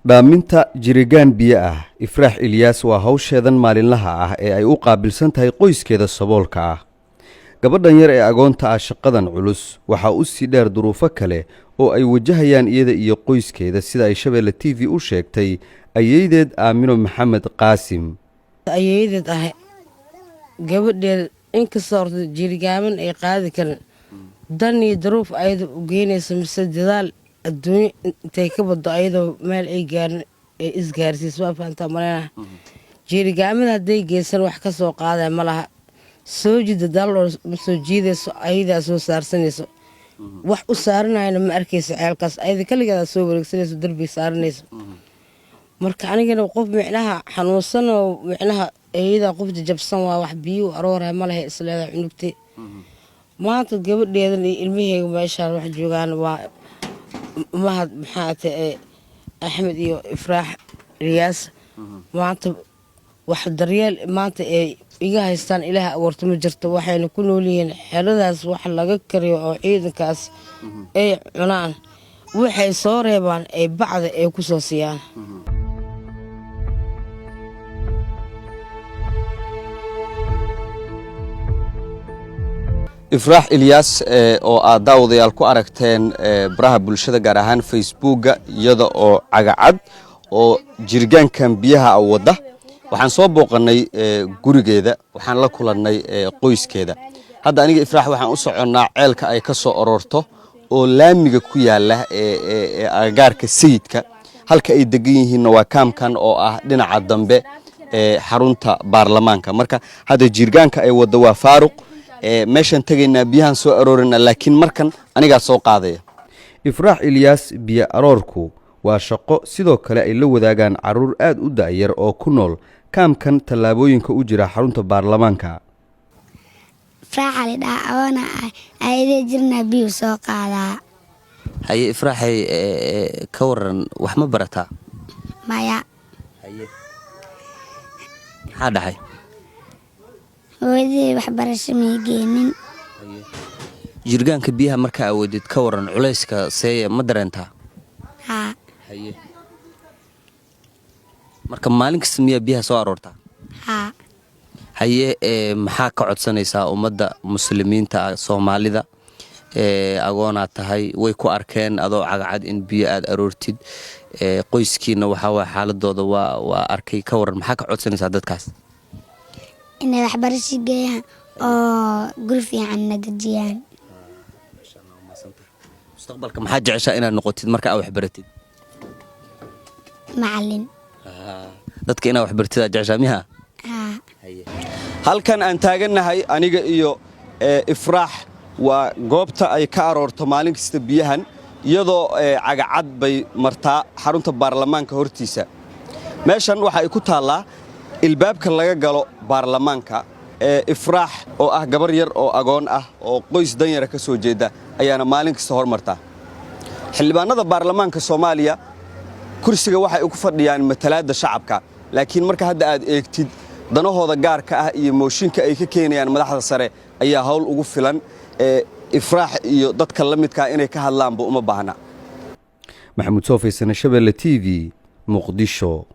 Dhaaminta jirigaan biyo ah, Ifraax Ilyaas, waa hawsheedan maalinlaha ah ee ay u qaabilsan tahay qoyskeeda saboolka ah. Gabadhan yar ee agoonta ah shaqadan culus waxaa u sii dheer duruufo kale oo ay wajahayaan iyada iyo qoyskeeda, sida ay Shabeelle TV u sheegtay ayeydeed Aamino Maxamed Qaasim. Ayeeyadeed ahay. Gabadheed inkastoo horta jirigaaman ay qaadi karin, dan iyo daruuf ayada u geynaysa mise dadaal adduunyo intay ka baddo ayadoo meel ay gaarin ay isgaarsiiso, waa fahantaa maleynaha. Jiirigaamada hadday geysan wax ka soo qaadaya ma laha. Soo jida dalool ma soo jiidayso, ayadaa soo saarsanayso. Wax u saaranayana ma arkayso. Ceelkaas ayada kaligeedaa soo wareegsanayso, darbiga saaranayso. Marka anigana qof micnaha xanuunsanoo, micnaha eeyadaa qof jajabsan waa, wax biyuu arooraya ma lehe isleedaa cunugtay. Maanta gabadheedan iyo ilmaheyga meeshaan wax joogaan waa mahad. Maxaa tae, Axmed iyo Ifraax Ilyaas maanta wax daryeel maanta ay iga haystaan Ilaah abuurta ma jirto. Waxayna ku nool yihiin xeradaas. Wax laga kariyo oo ciidankaas ay cunaan, waxay soo reebaan ay bacda ay ku soo siiyaan. Ifraax Ilyaas oo aad daawadayaal ku aragteen baraha bulshada, gaar ahaan Facebooka, iyada oo cagacad oo jirgaankan biyaha wadda, waxaan soo booqannay gurigeeda, waxaan la kulannay qoyskeeda. Hadda aniga Ifraax waxaan u soconnaa ceelka ay ka soo aroorto oo laamiga ku yaala ee agagaarka Sayidka. Halka ay degan yihiinna waa kaamkan oo ah dhinaca dambe ee xarunta baarlamaanka. Marka hadda jirgaanka ay waddo waa faaruq. Meeshaan tegaynaa, biyahaan soo aroorina, laakiin markan anigaa soo qaadaya. Ifraax Ilyaas biyo aroorku waa shaqo sidoo kale ay la wadaagaan carruur aad u da'yar oo ku nool kaamkan tallaabooyinka u jira xarunta baarlamaanka. Ifraaxa lidhaha, agoona ah, ayadee jirnaa biyuu soo qaadaa. Haye Ifraaxay, ka waran, wax ma barataa? Maya. Haye, maxaa dhaxay? Hooyadii waxbarasho may geenin. Jirgaanka biyaha markaa awoodid, ka waran culayska, see ma dareentaa? Haa. Haye, marka maalin kasta miyaa biyaha soo aroortaa? Haa. Haye, maxaa ka codsanaysaa ummadda muslimiinta ah, Soomaalida? Agoonaad tahay, way ku arkeen adoo cagacad in biyo aad aroortid. Qoyskiina waxaa waay xaaladooda waa arkay. Ka waran, maxaa ka codsanaysaa dadkaas? Inay waxbarasho geeyaan oo guri fiicanna dejiyaan. Mustaqbalka maxaa jeceshaa inaad noqotid marka aad waxbaratid? Macalin. Dadka inaad waxbaratid aad jeceshaa miha? Haa. Halkan aan taagannahay aniga iyo Ifraax waa goobta ay ka aroorto maalin kasta biyahan. Iyadoo cagacad bay martaa xarunta baarlamaanka hortiisa. Meeshan waxa ay ku taallaa ilbaabka laga galo baarlamaanka. Ifraax oo ah gabar yar oo agoon ah oo qoys danyara ka soo jeeda ayaana maalin kasta hormarta. Xildhibaanada baarlamaanka Soomaaliya kursiga waxay ku fadhiyaan matalaadda shacabka, laakiin marka hadda aad eegtid danahooda gaarka ah iyo mooshinka ay ka keenayaan madaxda sare ayaa hawl ugu filan. Ee Ifraax iyo dadka la midkaa inay ka hadlaanba uma baahna. Maxamuud Soofeysane, Shabeelle TV, Muqdisho.